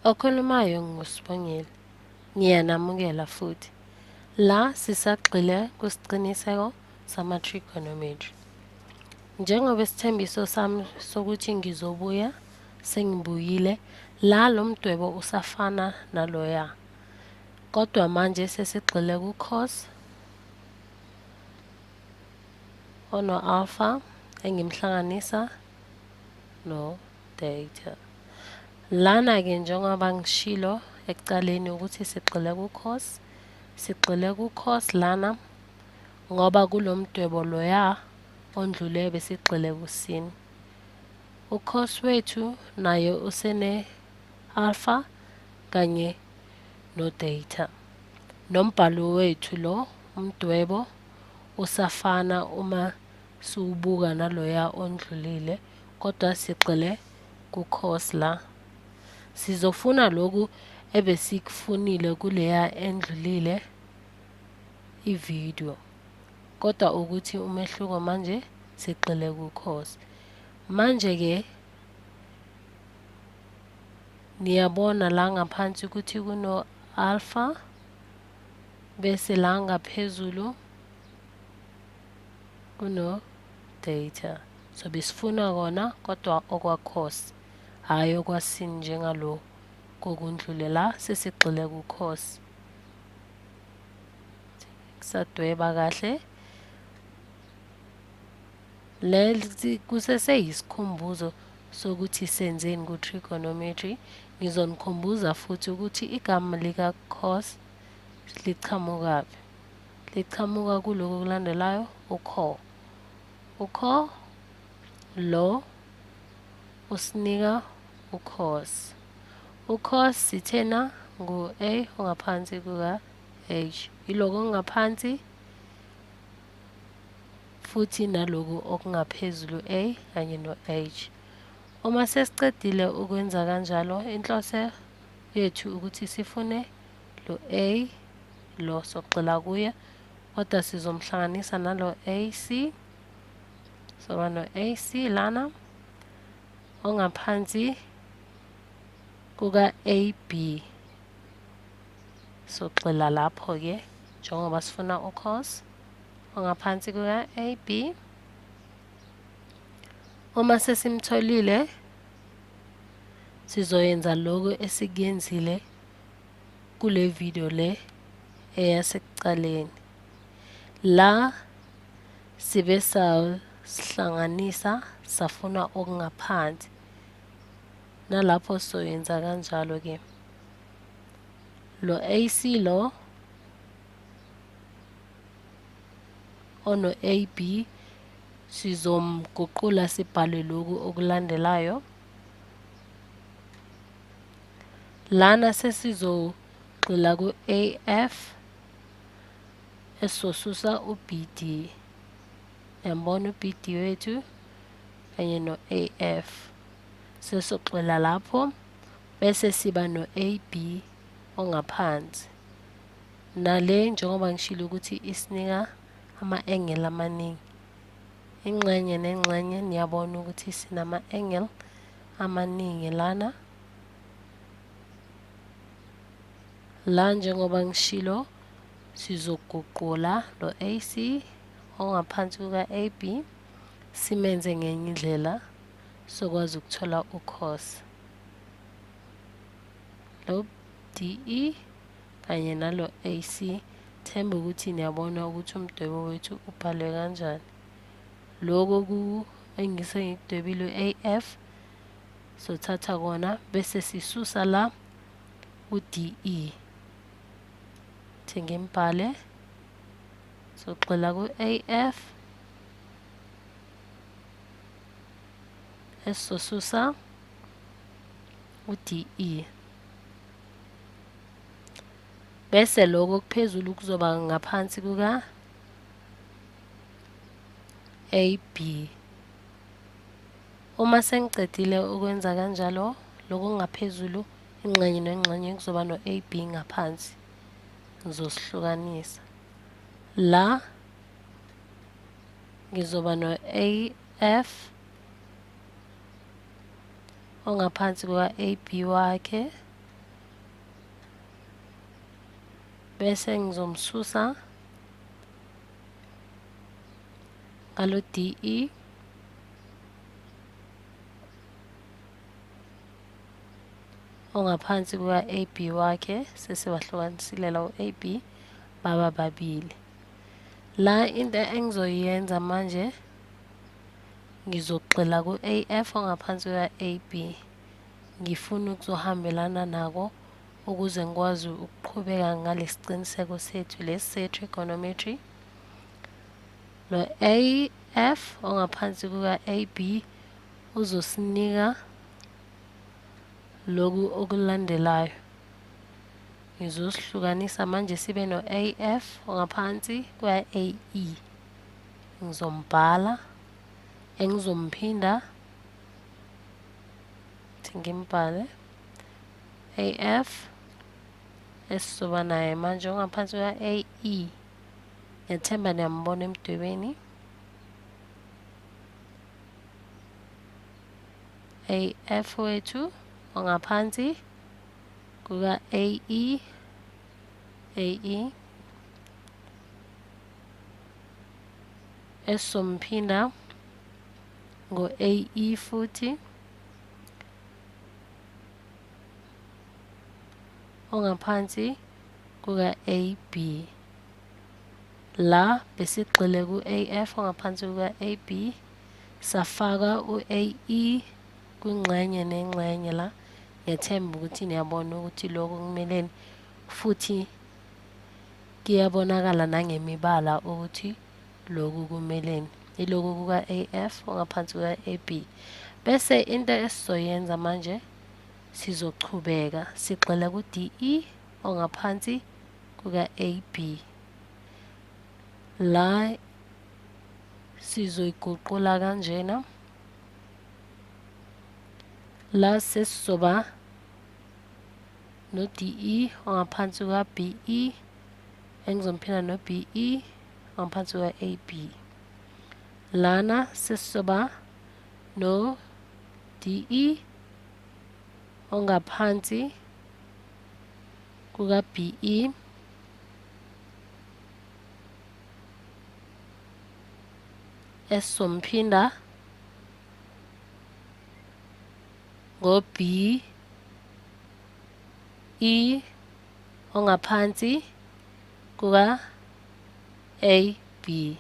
Okhulumayo nguSibongile. Ngiyanamukela futhi. La sisagxile kusiqiniseko sama-trigonometry. Njengoba isithembiso sami sokuthi ngizobuya sengibuyile, la lo mdwebo usafana naloya. Kodwa manje sesigxile ku-cos ono-alpha engimhlanganisa no-theta. Lana-ke njengoba ngishilo ekuqaleni ukuthi sigxile ku-cos, sigxile ku-cos lana ngoba kulo mdwebo loya ondlule besigxile ku-sin. U-cos wethu naye usene-alpha kanye no-theta. Nombhalo wethu lo umdwebo usafana uma siwubuka naloya ondlulile kodwa sigxile ku-cos la. Sizofuna lokhu ebesikufunile kuleya endlulile ividiyo kodwa ukuthi umehluko manje sigxile ku-cos. Manje-ke niyabona la ngaphansi ukuthi kuno-alpha bese la ngaphezulu kuno-theta. So besifuna kona kodwa okwa-cos, hhayi okwa-sin njengalo kokundlule la sesigxile ku-cos. Sadweba kahle. Lesi kuseseyisikhumbuzo sokuthi senzeni ku-trigonometry. Ngizonikhumbuza futhi ukuthi igama lika-cos liqhamukaphi. Liqhamuka kulokhu okulandelayo, u-co. U-co lo usinika u-cos. U-cos sithena ngu-a ongaphansi kuka-h. Yiloko okungaphansi futhi naloku okungaphezulu a kanye no-h. Uma sesiqedile ukwenza kanjalo, inhloso yethu ukuthi sifune lo a lo sogxila kuye kodwa sizomhlanganisa nalo AC soba no AC lana ongaphansi kuka AB sogxila lapho ke njengoba sifuna ucos ongaphansi kuka AB uma sesimtholile sizoyenza lokhu esikuyenzile kule video le eyasekuqaleni. La sibe sasihlanganisa safuna okungaphansi. Nalapho soyenza kanjalo ke. Lo AC lo ono AB sizomguqula sibhale lokhu okulandelayo. Lana sesizogxila ku-AF esizosusa u-BD. Uyambona u-BD wethu kanye no-AF. Sesogxila lapho bese siba no-AB ongaphansi. Nale njengoba ngishilo ukuthi isinika ama-angle amaningi. Ingxenye nengxenye niyabona ukuthi sinama-angle amaningi lana. La njengoba ngishilo sizoguqula lo AC ongaphansi kuka-AB simenze ngenye indlela sokwazi ukuthola ucos. Lo DE kanye nalo AC themba ukuthi niyabona ukuthi umdwebo wethu ubhalwe kanjani. Lokho ku engise ngikudwebile u-AF sothatha kona bese sisusa la u-DE thi ngimbhale sogxila ku-AF esizosusa u-DE bese lokho okuphezulu kuzoba ngaphansi kuka AB. Uma sengiqedile ukwenza kanjalo, lokhu okungaphezulu ingxenye nengxenye kuzoba no-AB ngaphansi. Ngizosihlukanisa. La ngizoba no-AF ongaphansi kuka-AB wakhe. Bese ngizomsusa ngalo DE ongaphansi kuka-AB wakhe. Sesibahlukanisile la u-AB baba babili. La into engizoyenza manje, ngizogxila ku-AF ongaphansi kuka-AB. Ngifuna ukuzohambelana nako ukuze ngikwazi ukuqhubeka ngalesiciniseko sethu lesi se-trigonometry. Lo AF ongaphansi kuka-AB uzosinika loku okulandelayo. Ngizosihlukanisa manje sibe no-AF ongaphansi kuka-AE. Ngizombhala engizomphinda thi ngimbhale AF esizoba naye manje ongaphansi kuka-AE. Ngiyathemba niyambona emdwebeni. AF wethu ongaphansi kuka-AE, AE esizomphinda ngo-AE futhi ongaphansi kuka-AB. La besigxile ku-AF ongaphansi kuka-AB, safaka u-AE kwingxenye nengxenye la. Ngiyathemba ukuthi niyabona ukuthi lokho kumeleni, futhi kuyabonakala nangemibala ukuthi lokhu kumeleni. Iloku kuka-AF ongaphansi kuka-AB. Bese into esizoyenza manje, sizochubeka sigxile ku-DE ongaphansi kuka-AB. La sizoyiguqula kanjena. La sesizoba no-DE ongaphansi kuka-BE, engizomphinda no-BE ongaphansi kuka-AB. Lana sesizoba no-DE ongaphansi kuka-BE esizomphinda ngo-B E ongaphansi kuka A B.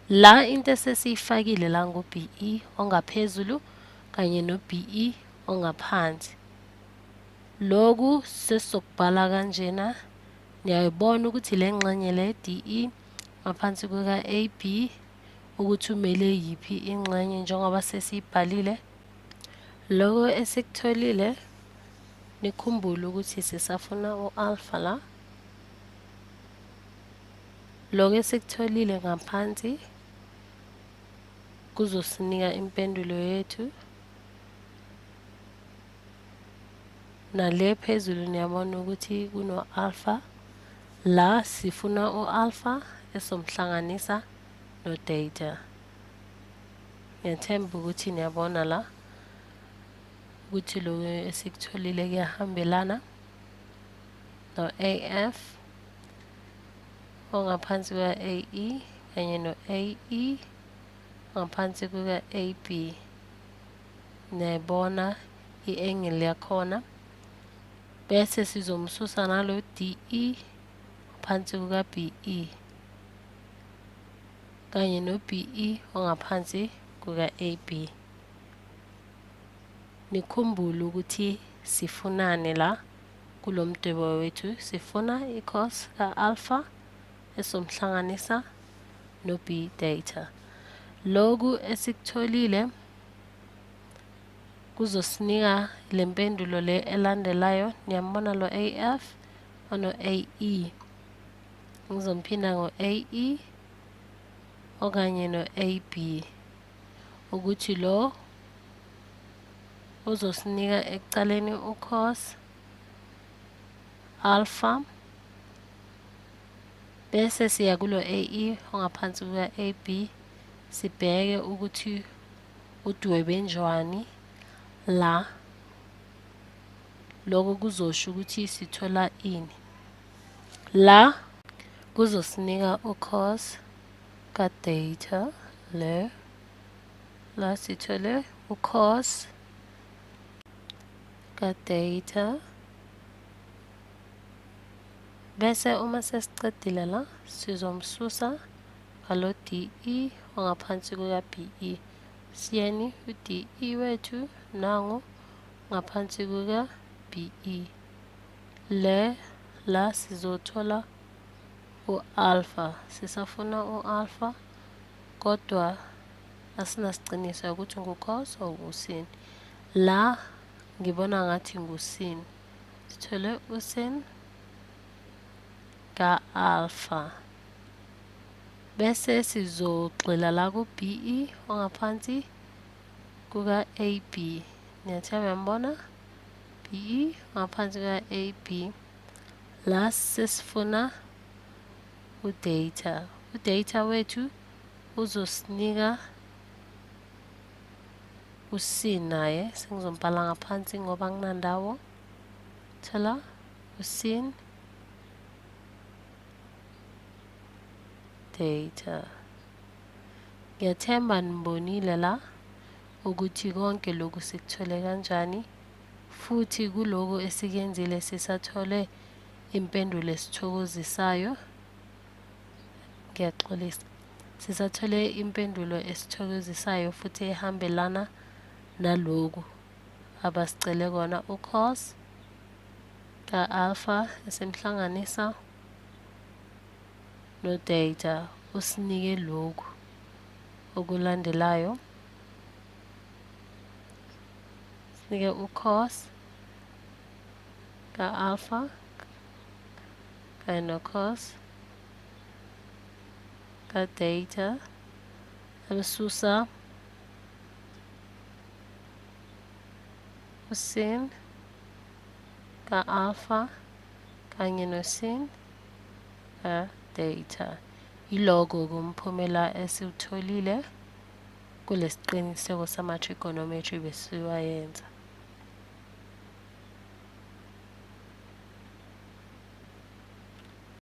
La into esesiyifakile la ngu BE ongaphezulu kanye no BE ongaphansi. Lokhu sesizokubhala kanjena. Niyayibona ukuthi le ngxenye le DE ngaphansi kuka AB ukuthi umele yiphi ingxenye njengoba sesiyibhalile. Lokho esikutholile, nikhumbule ukuthi sisafuna u-alpha la. Lokho esikutholile ngaphansi kuzosinika impendulo yethu. Nale phezulu niyabona ukuthi kuno-alpha. La sifuna u-alpha esomhlanganisa no-data. Ngiyathemba ukuthi niyabona la ukuthi lokhu esikutholile kuyahambelana no-AF ongaphansi kuka-AE kanye no-AE ngaphansi kuka-AB. Niyayibona i-angle yakhona. Bese sizomsusa nalo DE phansi kuka-BE kanye no-BE ongaphansi kuka-AB. Nikhumbule ukuthi sifunani la kulo mdwebo wethu. Sifuna i-cos ka-alpha esomhlanganisa no-B data. Lokhu esikutholile kuzosinika le mpendulo le elandelayo. Niyambona lo AF ono-AE. Ngizomphinda ngo-AE okanye no-AB ukuthi lo uzosinika ekucaleni u-cos alpha, bese siya kulo AE ongaphansi kuka-AB sibheke ukuthi udwebe njani la. Lokho kuzosho ukuthi sithola ini. La kuzosinika u-cos ka-theta le. La sithole u-cos ka-theta. Bese uma sesicedile la sizomsusa ngalo DE ongaphansi kuka BE. Siyeni u-DE wethu nangu ngaphansi kuka BE. Le la sizothola u-alpha. Sisafuna u-alpha kodwa asinasiqiniseko ukuthi ngu-cos or usin. La ngibona ngathi ngusin. Sithole usin ka-alpha. Bese sizogxila la ku-BE ongaphansi kuka-AB. Niyathemba uyambona? BE ngaphansi kuka-AB. La sesifuna u-data. U-data wethu uzosinika u-C naye. Sengizombhala ngaphansi ngoba nginandawo. Thola u-sin data. Ngiyathemba nibonile la ukuthi konke lokhu sikuthole kanjani, futhi kuloko esikenzile sisathole impendulo esithokozisayo. Ngiyaxolisa. Sisathole impendulo esithokozisayo futhi ehambelana naloku abasicele kona, u-cos ka-alpha esimhlanganisa no-data usinike lokhu okulandelayo. Sinike u-cos ka-alpha kanye no-cos ka-data, emsusa usin ka-alpha kanye nosin ka-data. Yiloko kumphumela esiwutholile kulesiqiniseko sama-trigonometry besiwayenza.